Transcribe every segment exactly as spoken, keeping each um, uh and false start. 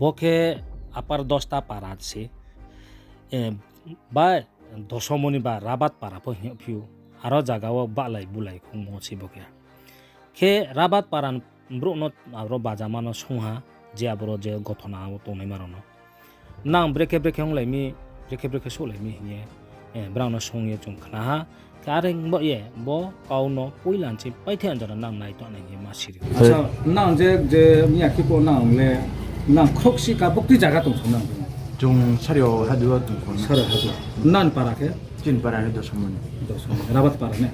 Bo khe Upper Dosta para se, ba Dosomoni ba Rabat para pho hing yagphi ou. Aro zaga wo bahlai bulai khongmo se bo khe. Khe Rabat para ni brouh no aboro bajama no sung ha, je aboro je gothona wo tongnaima rao no. Nang brekhe brekhe onglai mi, brekhe brekhe souhlai mi hing ye, brao no sung ye chung khna ha. Khe are ong baoh ye bo kau no poila nchi paithai anjara nang nai tong nai hing ye ma siri. Acha, nang je, je miya khe pho nang le, nang khrouhsihka buktui zaga tongso nang? Chung Sario Hadu wo tongso na. Sario Hadu. Nang para khe? Chini para khe Dosomoni. Dosomoni. Rabat para ne?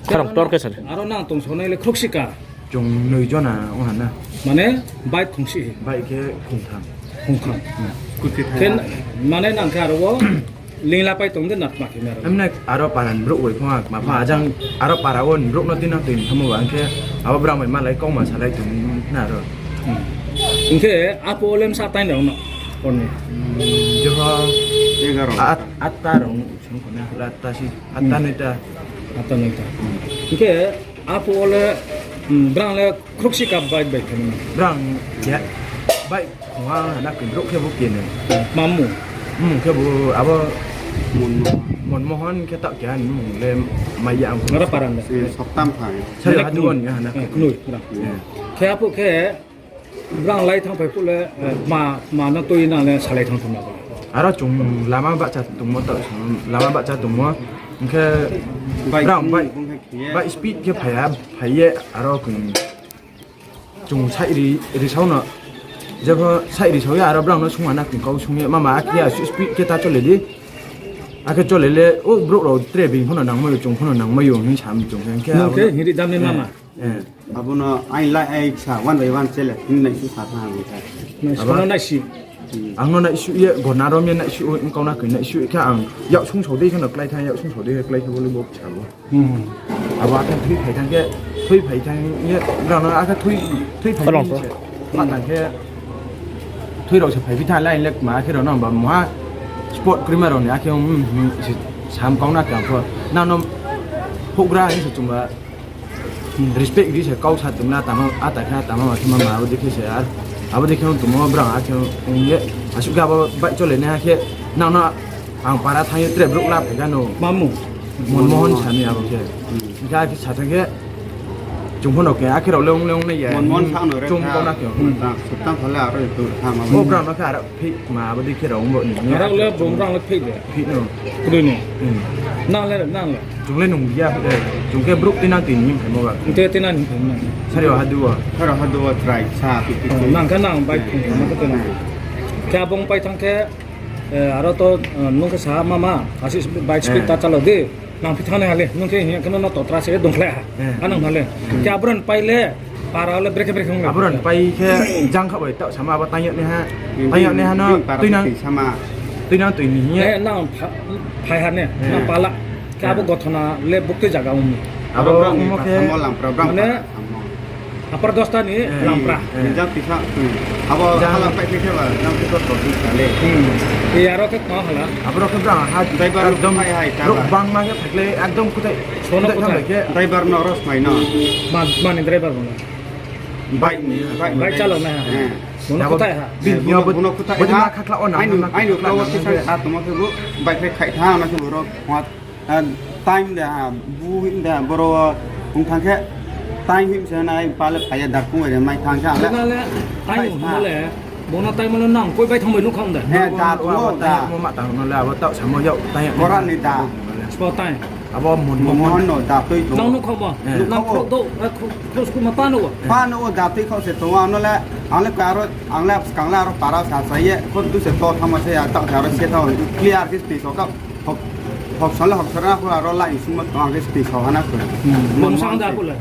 Khorang tor khe sari. Aro nang tongso nai le khrouhsihka? Chung noi jona ong ha na. Mane bike khongsi? Bike khe khongtham. Khongtham. Khe mane nang khe aro wo lingla pai tong de na tma khe na aro? Emne aro para ni brouh bai phung ha, kma pha ajang aro para wo ni brouh no tuinang tui ni thamo ba, hing khe abo brang bai malai kauma salai tong na aro. Hing khe aphuh wo le msa tai rao no? Hor ni? Jepho atta rao sung kho na, atta si, atta noita. Atta noita. Hing khe aphuh wo le, brang le khrouhsihka bike bai khe no? Brang, bike khongha na khe brouh khe bo khe no. Mamu? Mung khe bo abo Monmohon khe taoh keha ni mung le mai ya ang. Aro para ni? Soktam phai. Sari hadu wo ni ha na. Knoi, brang. Khe aphuh khe brang lai thanngphai phuh le, tma, tma no tui nang le salai thanng tong na bo? Aro chung lama bahcha tongmo taoh, lama bahcha tongmo. Hing khe brang bike speed khe phai ha, phai ye aro khe chung side ri, risao no. Jepho side risao ye aro brang no sung ha na khe kau sung ye, mama akhe ya speed khe ta chole di. Akhe chole le, o brouh rao tre being pho no nangmai ou, chung pho no nangmai ou hing sa mi chung khe. Nung khe hing ri jam ni mama? Abo no ain lai ai sa one by one chele, hing nai si sa tha ang khe. Nai si, ang no nai si ye, gona rom ye nai si ou, kau na khe nai si khe ang yak sung sao dei khe no klái thanng, yak sung sao dei khe klái khe bo le bo sa bo. Abo akhe thui phai thanng khe, thui phai thanng ye, brang no akhe thui, thui phai thanng se, ma thanng khe, thui rao se phaiphi thanng lai le kma akhe rao no ba mungha spot kroima rao ni akhe sam kau na khe ang pho. Nang no houhgra hing se chung ba respect ri se kau sa tong na, tamo, ata khe tamo ma khe mama abo dei khe se ar, abo dei khe ong tongmo brang akhe ong ye, asuh khe abo bike chole nai ha khe, nang no ang para thanng ye tre brouh la phai kha no. Mamu? Monmohon sa mi abo khe. Hing khe akhe sa thanng khe, chung pho no khe akhe rao le ong le ong nai ya. Chung kau na khe. Bo brang no khe aro phih ma abo dei khe rao ong bo ni. Aro le bo brang le phih de? Phih no. Kroi no? Nang le, nang le? Chung le nung ya, chung khe brouh tuinang tui ni phaimo ba. Te tuinang ni phaimo na? Sari wo hadu wo. Sari wo hadu wo try sa, nang khe nang bike khongtham khe tuinang. Khe abo ong pai thanng khe, aro to, nung khe sa ha mama, asuh bike speed ta chalo di. Nang phi thanng nai ha le, nung khe hing ya khe no no totra se dongkhlai ha. A nang ha le. Khe aboro ni pai le, para le brekhe brekhe ong le? Aboro ni pai khe jang kha bai taoh sama abo tang yag naiha, tang yag naiha no tuinang, tuinang tui ni hing ye. Nang phai ha ne, nang pala. Khe abo gothona le buktui zaga ong mi? Abo ongmo khe, mane, Upper Dosta ni Lampra. Jang tisa, abo hala pai khe ba, jang tisa to tisa le. Aro khe tma hala? Aboro khe brang ha, driver ekdom brouh bangma khe phaikhlai, ekdom kutai, kutai thanng bai khe. Driver no ros mai no. Mani driver bo no? Bike ni, bike chalok nai ha. Bo no kutai ha? Bo no kutai ha. Aini, aini kau wo kisa sa tongmo khe bo bike khe khaih tha, ano khe bo ro, time de ha, bu hing de ha, boro ong thanng khe, time hing se nai, pa le phai ya, darkung bai de mai thanng khe, ang le, time hingmo le, bo no time le nang koi bai thanng bai nuh kha de? He, da tong ou, da. Mo ma tang no le, abo taoh samo yag, time. Bora ni da. Spo time. Abo Monmohon no da tui tong. Nang nuh kha ba? Nang khrouh do, khrouh school ma pa nuh o? Pa nuh o, da tui khrouh se tong ou, ano le, ang le koi aro, ang le skang le aro para sa sa ye, khrouh du se to thanngma se ya, taoh se aro se thanng, clear khe tui so kha. Hokson le hokson ra, aro lai sungmo tong, ang khe tui so ha na koi. Bung sang da phu le?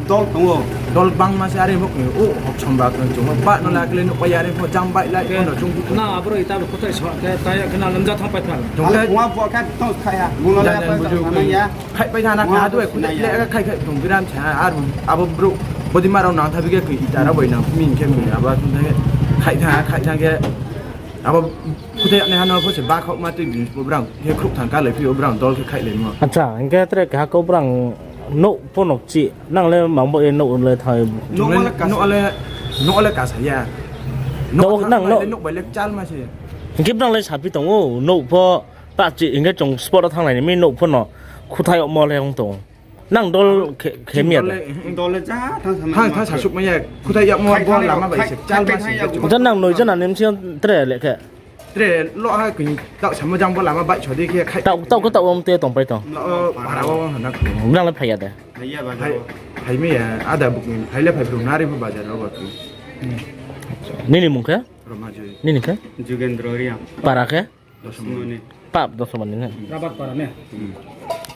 Dol tong ou. Dol bangma se are mo, o hokson ba khe chung ba no la khe le nuh pai are pho jang bai lai pho no chung. Na aboro ita bo kutai so khe, ta ya khe na lamja thanng pai tha. Chung khe bung a bo khe tong khai ha. Bung no le pai tha na ya. Khaih pai tha na khe, adu e kutai le khaih khaih tong biram cha, ar abo brouh, bodima rao nang tha bi khe khe ita rao bai nang mi khe mi, abo khe khaih tha, khaih tha khe, abo kutai nai ha no pho se ba khaohma tui bini bo brang khe khrouh thanng ka lai phi o brang dol khe khaihlaimo. Acha, hing khe tre keha kau brang nouh pho no chi, nang le mang bo ye nouh le thanng. Nouh le, nouh le kasa ya. Nang no? Nouh bai le chal ma se. Hing khe brang le saphi tong ou, nouh pho, ta chi hing khe chung spot wo thannglai ni mi nouh pho no khuthai yagmo le ong tong ou. Nang dol khe, khe mi ya de? Dol le ja, thang sa mai. Thang, thang sasuh mai ya, khuthai yagmo bo lama bai se chal ma se. Ota nang noi jona ni bsing tre le khe? Tre lo ha kini taoh samo jang bo lama bai sodi khe khai. Taoh, taoh khe taoh wo mte tongpai tong. Para wo hana. Brang le phai ya de? Phai mi ya, ada bukni phai le phai bru nari pho bazar wo ba khe. Nini mung khe? Nini khe? Jugendro Reang. Para khe? Dosomoni. Pap Dosomoni na? Rabat para ne?